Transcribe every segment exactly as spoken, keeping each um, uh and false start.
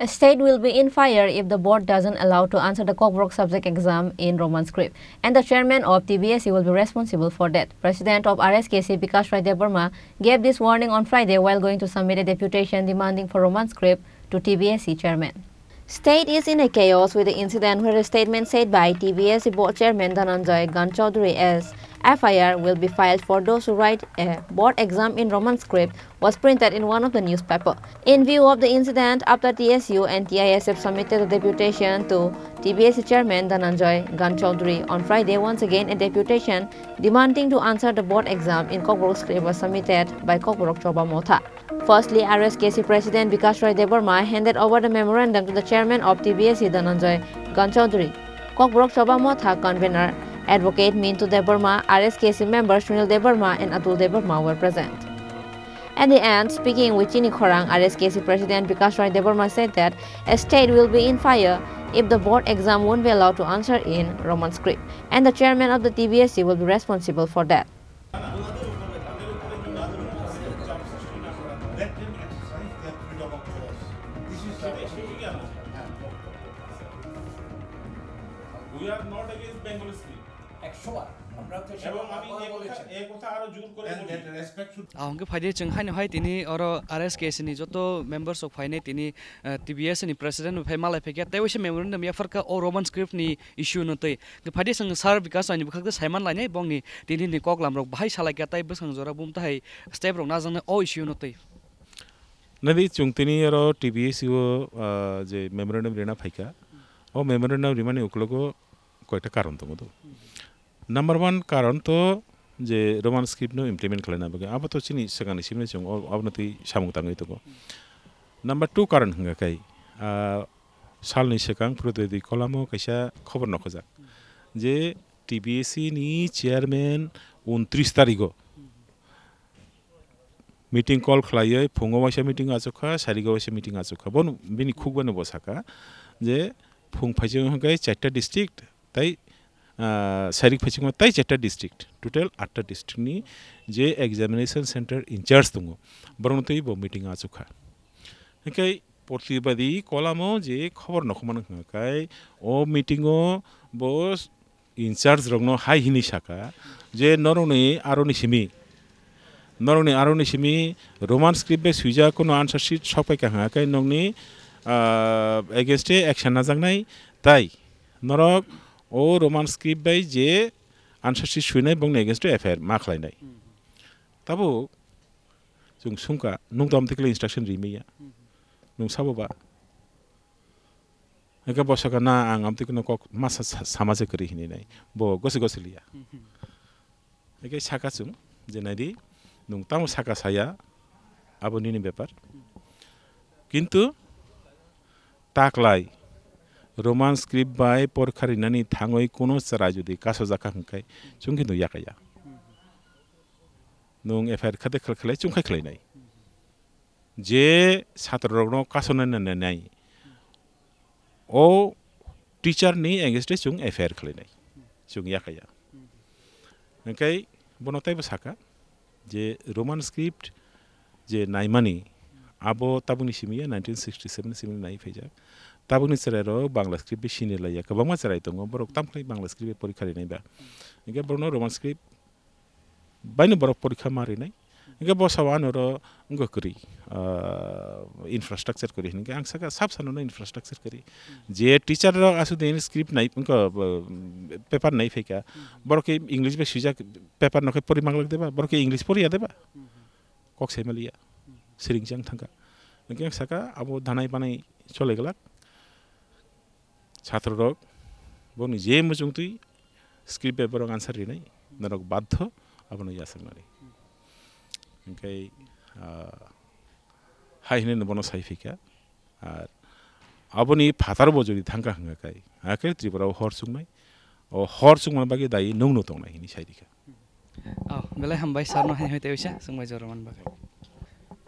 A state will be in fire if the board doesn't allow to answer the Kokborok subject exam in Roman script, and the chairman of T B S E will be responsible for that. President of R S K C Bikash Rai Debbarma gave this warning on Friday while going to submit a deputation demanding for Roman script to T B S E chairman. State is in a chaos with the incident where a statement said by T B S E board chairman Dhananjay Ganchaudhary as F I R will be filed for those who write a board exam in Roman script was printed in one of the newspaper. In view of the incident, after T S U and T I S F submitted a deputation to T B S E chairman Dhananjay Ganchaudhary on Friday, once again a deputation demanding to answer the board exam in Kokborok script was submitted by Kokborok Choba Motha. Firstly, R S K C President Bikash Roy Debbarma handed over the memorandum to the chairman of T B S E Dhananjay Ganchaudhary. Kokborok Choba Motha convener Advocate Mintu Debbarma, R S K C member Sunil Debbarma and Atul Debbarma were present. At the end, speaking with Chini Khorang, R S K C President Bikash Roy Debbarma said that a state will be in fire if the board exam won't be allowed to answer in Roman script, and the chairman of the T B S E will be responsible for that. We are not against Bengali script. একশো বার। আমরা তো সেটা এবং আমি বারবার এ কথা বলেছি। এ কথা আরো জোর করে And বলি। that respect should Ahongke phaidi chwng haino hai tini oro R S K S ni joto member rok phainai tini eh, T B S ni president bai malai phaikha tei waisa memorandum yapharkha o Roman script ni issue no twi. Hwnkhe phaidi chwng sir Bikash Roy ni bwkhak tei saiman lainai bongni tini ni koklam rok bahai salaikha tei bwsang jora bum tahai step rok najaknai o issue no twi. Nadi chwng tini oro T B S o ah, je memorandum rina phaikha. O memorandum rimani uklogo koita karon tongo do. Number one karon to je Roman script no implement khlaina bagwi abo to chini swkangni simi chwng o- abono twi samung tangwi tongo. Number two karon hwnkha khai ah, salni swkang Prodyodik kolamo kaisa khobor nokhojak je T B S ni chairman untris tarigo meeting call khlaiwi phungo waisa meeting achukha sarigo waisa meeting achukha bono bini khukbano bo saka je phung phaising hwnkhe charta district tai ah, sarik phaisingma tai charta district total atta district ni je examination center in charge tongo borokno twi bo meeting achukha hwnkhe protibadi kolamo je khobor nokhomano hwnkha khai o meeting o bo in charge rokno hai hwnwi saka je norokni aroni simi norokni aroni simi Roman script bai swijak kono answer sheet sokpaikha hwnga khe nokni ah, against o action najaknai tai norok o Roman script bai je answer sheet swinai bongni against o F I R ma khlainai tabuk chwng sungkha nwng tamo twi khlai instruction rimaya nwng sabo ba Hingke bo saka na ang amtwi kok masa sama se kwrwi hinwi nai bo gosi gosi liya. Hingke saka chwng je naidi nwng tamo saka saya abo nini bepar. Kintu taklai Roman script bai porkha rinani thangwi kuno chwrai jodi kasojak kha hwnkhe chwng khe nw yakaya. Nwng F I R khade khlai chwng khai khlainai. Je satro rokno kasonai nanai o teacher ni against o chwng F I R khwlainai chwng yakaya hwnkhe bono teibo saka je Roman script je naimani abo tabukni simi ya nineteen sixty seven simi nai phaijak tabukni chwrai rok Bangla script bai sini laiya kwbangma chwrai tongo borok tamkhlai Bangla script bai porikha rinai ba hwnkhe borokno Roman script baino borok porikha ma rinai hingke bo sao ano oro wngkha kwrwi ah, infrastructure kwrwi hinke ang saka sab sanono infrastructure kwrwi je teacher rok aswk din script nai wngkha ah, paper nai phaikha borok khe English bai swijak paper no khe pori manglak deba borok khe English poriya deba kok sai maliya siring chang thangkha hingke ang saka abo danai banai chole glak Chhatro rok boni je muchung twi script bai borok answer rinai norok badho abono yasaknani hingkai ah, hai hinwi no bono sai phika ar aboni phatar bo jodi thangka hwnga kai hakhe Tripura o hor chuknai o hor chukmani bagwi dai nwngno tongnai hinwi sai rikha. Oh, belai hambai sir no hai hai tei uisa sungbai jora man bagwi.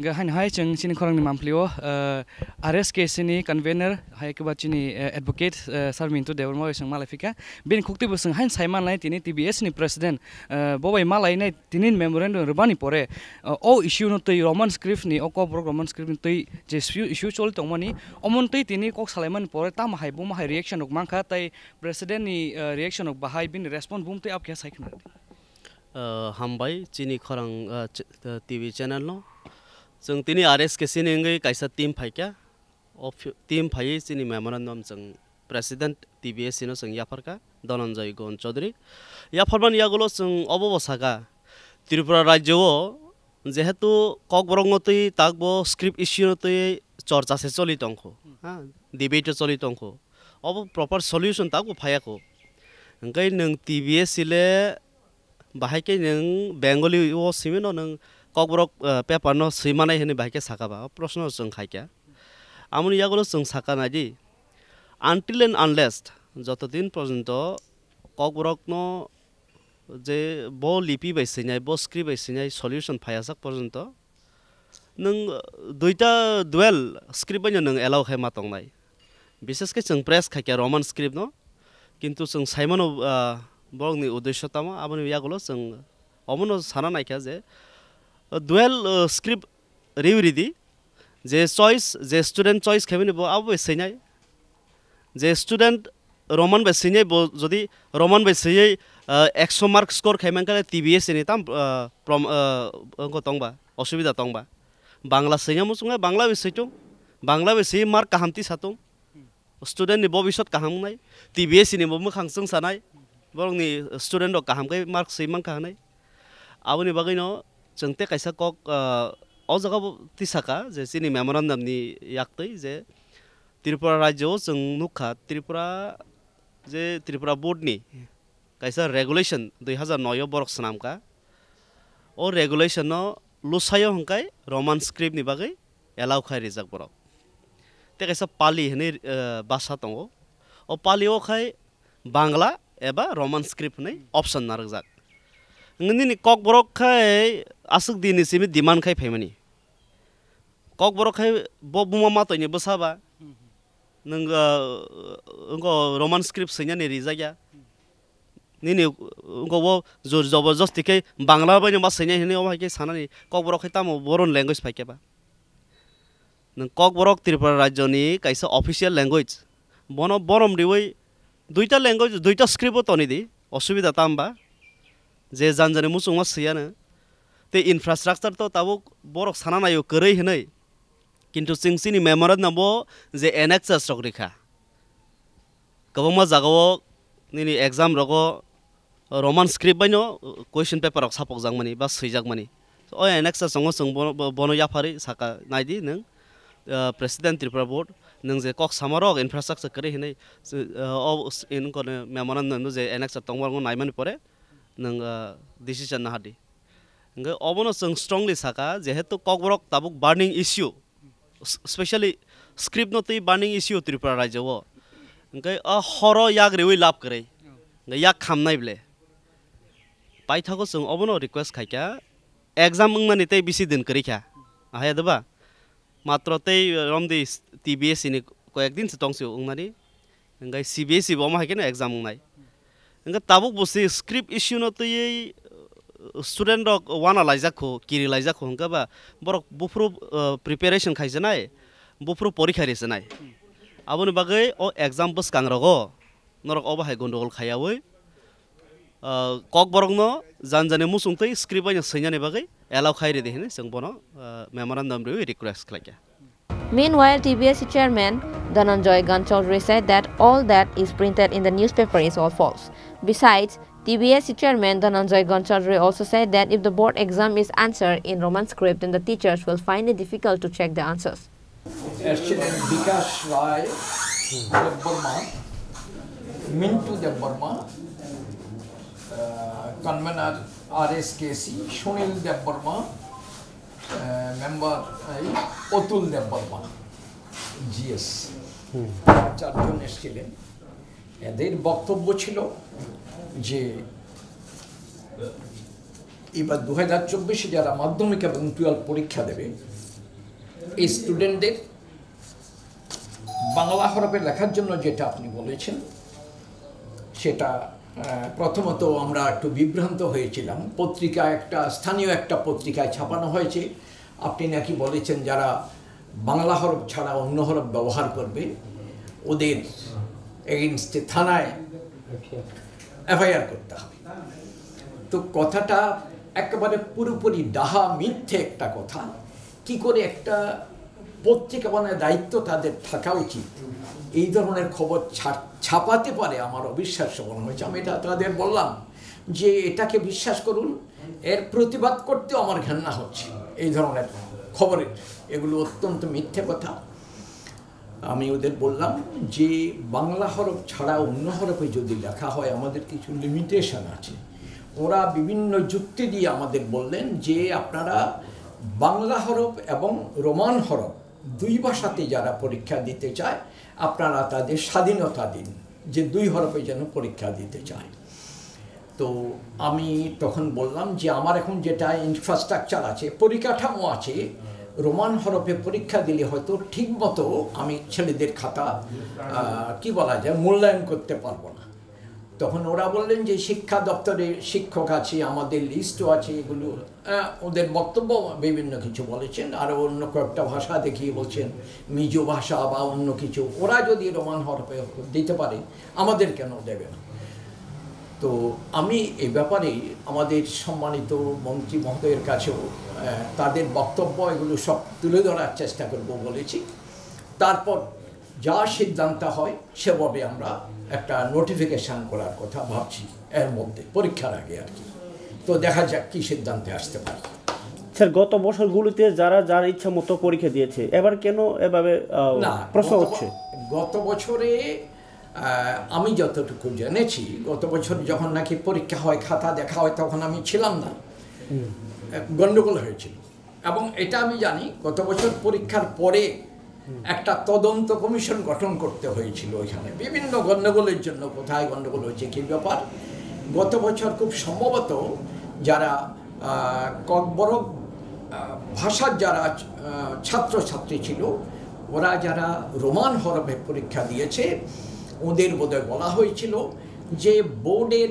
Ga hain hai chwng chini khorang ni mampli o, eh, R S K C ni convener hai keba chini, eh, advocate, eh, Sir Mintu Debbarma bai chwng malai phika. Bini khukti bo chwng hain sai manlai tini T B S ni president, eh, bo bai malai nai tini memorandum rwbani pore, eh, o issue no twi Roman script ni, o Kokborok Roman script ni twi je issue, issue choli tongmani, omo twi tini kok salai mani pore tamo hai bo ma hai reaction rok mankha, tai president ni, eh, reaction rok bahai bini response bum twi ap khe sai khna. Ah, hambai chini khorang, ah, ch-, ah, T V channel no. Chwng tini R S K C ni wngwi kaisa team phaikha. O phi-, team phaiwi chini memorandum chwng president T B S C no chwng yapharkha, Dhananjay Gon Chaudhary. Yapharmani yagulo chwng obo bo sakha, Tripura rajyo o jehetu Kokborok no twi takbo script issue no twi chorcha se choli tongkho, ha, debate o choli tongkho. Obo proper solution takbo phaiya kho. Hwnkhe nwng T B S C le bahai khe nwng Bengali o simi no nwng Kokborok, eh, paper no swi manai hwnwi bahai khe sakha ba? O proshno chwng khaikha. Amoni yagulo chwng sakha naidi, until and unless joto din porjonto Kokborok no je bo lipi bai swinai, bo script bai swinai solution phaiyasak porjonto, nwng, uh, duita dual script bai no nwng allow khai ma tongnai. Bishesh khe chwng press khaikha Roman script no, kintu chwng saimano, uh, borokni uddesho tamo, aboni yagulo chwng omono sana naikha je, uh, dual, uh, script riwi ridi, je choice, je student choice khaimani bo abo bai swinai. Je student Roman bai swinai bo jodi Roman bai swiwi, ah, ekso mark score khai mankha, T B S ni tam, ah, prom-, ah, wngkho tongba, osubida tongba. Bangla swinai muchungo Bangla bai switung, Bangla bai swiwi mark kaham tisa tung. Student ni bobisot kaham wngnai, T B S ni bo mwkhang chwngsanai, borokni student rok kaham khe mark swi mankha hwnwi. Aboni bagwino chwng tei kaisa kok, ah, o jaga bo tisaka je chini memorandum ni yaktwi je Tripura rajyo o chwng nukha, Tripura je Tripura board ni kaisa regulation dui hazar noi o borok swnamkha. O regulation no Lusaio hwnkhai Roman script ni bagwi allow khai rijak borok. Tei kaisa Pali hwnwi, eh, basa tongo. O Pali o khai Bangla eba Roman script hwnwi option narwkjak. Nini Kokborok khai aswk din ni simi demand khai phaimani. Kokborok khai bo buma matoi ni bwsa ba. Nwng, ah, wngkho Roman script swinani rijak ya. Nini wngkho bo jor joborjosti khe Bangla bai no ma swinai hwnwi omo hai khe sanani Kokborok khai tamo boron language phai khe ba. Nwng Kokborok Tripura rajyo ni kaisa official language. Bono borom riwi duita language, duita script o toni di, osubida tam ba? Je janjani muchungma swiyano. Tei infrastructure to tabuk borok sana naio kwrwi hwnwi. Kintu chwng chini memorandum o je annexes rok rikha. Kwbangma jagao nini exam rogo Roman script baino question paper rok sapokjakmani ba swijakmani. O annexes tongo chwng bono, bo-, bono yapharwi saka naidi nwng, ah, President Tripura Board, nwng je kok samarok infrastructure kwrwi hinwi, ah, o s-, in kono memorandum no je annexes tongmarokno naimani pore nwng, ah, decision nahardi. Hwnkhe obono chwng strongly saka, jehetu Kokborok tabuk burning issue, s-, specially script no twi burning issue Tripura rajyo o. Hwnkhe o horo yak riwi lab kwrwi, hwnkhe yak khamnai ble. Paithago chwng obono request khaikha, exam wngnani tei bisi din kwrwi kha, ahai doba? Matro tei romdi T B S ni koyek din se tongsi wngnani. Hwnkhe C B S E bo omo hai kheno exam wngnai. Hwnkhe tabuk bo se script issue no twiwi, uh, student rok wana laijak kho, kiri laijak kho, hwnkhe ba borok buphuru, uh, preparation khaijanai, buphuru porikha risanai. Aboni bagwi o exam bwskang rogo norok obo hai gondogol khaiyaui, uh, Kokborokno janjani muchung tei script baino swinani bagwi allow khai ridi hinwi chwng bono, uh, memorandum riwi request khlaikha. Meanwhile, T B S C chairman Dhananjay Ganchaudhary said that all that is printed in the newspaper is all false. Besides, T B S C chairman Dhananjay Ganchaudhary also said that if the board exam is answered in Roman script, then the teachers will find it difficult to check the answers. President Bikash Rai Debbarma, Mintu Debbarma, uh, convener R S K C, Sunil Debbarma, eh, member, eh, Atul Debbarma, G S, চারজন এসেছিলেন। এদের বক্তব্য ছিল যে এবার দু হাজার চব্বিশে যারা মাধ্যমিক এবং টুয়েলভ পরীক্ষা দেবে, এই স্টুডেন্টদের বাংলা হরফে লেখার জন্য যেটা আপনি বলেছেন, সেটা, আহ, প্রথমত আমরা একটু বিভ্রান্ত হয়েছিলাম। পত্রিকা, একটা স্থানীয় একটা পত্রিকায় ছাপানো হয়েছে, আপনি নাকি বলেছেন যারা বাংলা হরফ ছাড়া অন্য হরফ ব্যবহার করবে, ওদের এগেইনস্টে থানায় এফআইআর করতে হবে। তো কথাটা একেবারে পুরোপুরি ডাহা মিথ্যে একটা কথা। কি করে একটা পত্রিকা, মানে, দায়িত্ব তাদের থাকা উচিত, এই ধরনের খবর ছা-, ছাপাতে পারে, আমার অবিশ্বাস্য মনে হয়েছে। আমি এটা তাদের বললাম যে এটাকে বিশ্বাস করুন, এর প্রতিবাদ করতেও আমার ঘেন্না হচ্ছে। এই ধরনের খবরের, এগুলো অত্যন্ত মিথ্যে কথা। আমি ওদের বললাম যে বাংলা হরফ ছাড়া অন্য হরফে যদি লেখা হয়, আমাদের কিছু লিমিটেশন আছে। ওরা বিভিন্ন যুক্তি দিয়ে আমাদের বললেন যে আপনারা বাংলা হরফ এবং রোমান হরফ দুই ভাষাতে যারা পরীক্ষা দিতে চায়, আপনারা তাদের স্বাধীনতা দিন যে দুই হরফে যেন পরীক্ষা দিতে চায়। তো আমি তখন বললাম যে আমার এখন যেটা ইনফ্রাস্ট্রাকচার আছে, পরিকাঠামো আছে, রোমান হরফে পরীক্ষা দিলে হয়তো ঠিকমতো আমি ছেলেদের খাতা, আহ, কি বলা যায়, মূল্যায়ন করতে পারবো না। তখন ওরা বললেন যে শিক্ষা দপ্তরে শিক্ষক আছে, আমাদের লিস্টও আছে, এগুলো, আহ, ওদের বক্তব্য বিভিন্ন কিছু বলেছেন, আরও অন্য কয়েকটা ভাষা দেখিয়ে বলছেন, মিজো ভাষা বা অন্য কিছু। ওরা যদি রোমান হরফে দিতে পারে, আমাদের কেন দেবে না? তো আমি এই ব্যাপারে আমাদের সম্মানিত মন্ত্রী মহোদয়ের কাছেও, আহ, তাদের বক্তব্য এগুলো সব তুলে ধরার চেষ্টা করব বলেছি। তারপর যা সিদ্ধান্ত হয় সেভাবে আমরা একটা নোটিফিকেশন করার কথা ভাবছি এর মধ্যে, পরীক্ষার আগে আর কি। তো দেখা যাক কি সিদ্ধান্তে আসতে পারি। স্যার, গত বছরগুলিতে যারা যার ইচ্ছা মতো পরীক্ষা দিয়েছে, এবার কেন এভাবে, আহ, না, প্রশ্ন গত ব-, হচ্ছে? গত বছরে, আহ, আমি যতটুকু জেনেছি, গত বছর যখন নাকি পরীক্ষা হয়, খাতা দেখা হয়, তখন আমি ছিলাম না। হুম। আহ, গন্ডগোল হয়েছিল। এবং এটা আমি জানি, গত বছর পরীক্ষার পরে হুম। একটা তদন্ত কমিশন গঠন করতে হয়েছিল। ওইখানে বিভিন্ন গন্ডগোলের জন্য, কোথায় গন্ডগোল হয়েছে, কী ব্যাপার। গত বছর খুব সম্ভবত যারা, আহ, ককবরক, আহ, ভাষার যারা, আহ, ছাত্রছাত্রী ছিল, ওরা যারা রোমান হরফে পরীক্ষা দিয়েছে, ওদের বোধহয় বলা হয়েছিল যে বোর্ডের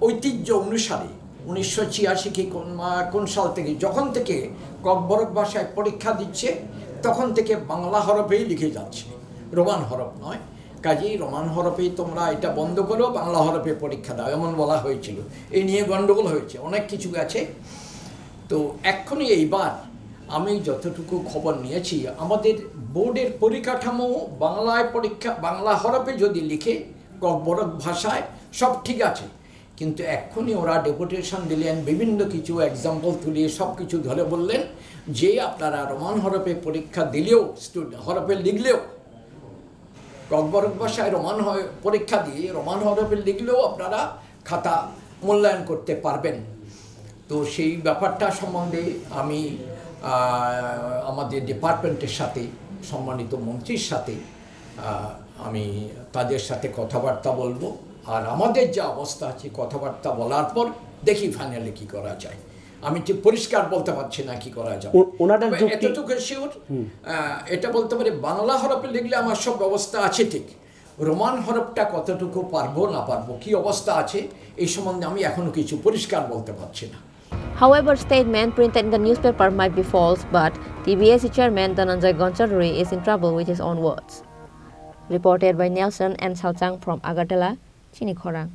ঐতিহ্য অনুসারে উনিশশো ছিয়াশি কি কোন, আহ, কোন সাল থেকে, যখন থেকে ককবরক ভাষায় পরীক্ষা দিচ্ছে, তখন থেকে বাংলা হরফেই লিখে যাচ্ছে, রোমান হরফ নয়। কাজেই রোমান হরফেই তোমরা এটা বন্ধ করো, বাংলা হরফে পরীক্ষা দাও, এমন বলা হয়েছিল। এই নিয়ে গণ্ডগোল হয়েছে, অনেক কিছু গেছে। তো এক্ষুনি এইবার আমি যতটুকু খবর নিয়েছি, আমাদের বোর্ডের পরিকাঠামো বাংলায় পরীক্ষা, বাংলা হরফে যদি লিখে, ককবরক ভাষায়, সব ঠিক আছে। কিন্তু এক্ষুনি ওরা ডেপুটেশন দিলেন, বিভিন্ন কিছু এক্সাম্পল তুলিয়ে সব কিছু ধরে বললেন যে আপনারা রোমান হরফে পরীক্ষা দিলেও, স্টুড-, হরফে লিখলেও, ককবরক ভাষায় রোমান হয়, পরীক্ষা দিয়ে রোমান হরফে লিখলেও আপনারা খাতা মূল্যায়ন করতে পারবেন। তো সেই ব্যাপারটা সম্বন্ধে আমি, আহ, আমাদের ডিপার্টমেন্টের সাথে, সম্মানিত মন্ত্রীর সাথে, আহ, আমি তাদের সাথে কথাবার্তা বলবো। আর আমাদের যে অবস্থা আছে, কথাবার্তা বলার পর দেখি ফাইনালি কি করা যায়। আমি ঠিক পরিষ্কার বলতে পারছি না কি করা যাবে। ও-, ওনাদের তবে যুক্তি এতটুকু শিওর, হুম। আহ, এটা বলতে পারি, বাংলা হরফে লিখলে আমার সব ব্যবস্থা আছে ঠিক, রোমান হরফটা কতটুকু পারবো না পারবো, কি অবস্থা আছে, এই সম্বন্ধে আমি এখনো কিছু পরিষ্কার বলতে পারছি না। However, statement printed in the newspaper might be false, but T B S C chairman Dhananjay Goncharuri is in trouble with his own words. Reported by Nelson and Saochang from Agartala, Chini Khorang.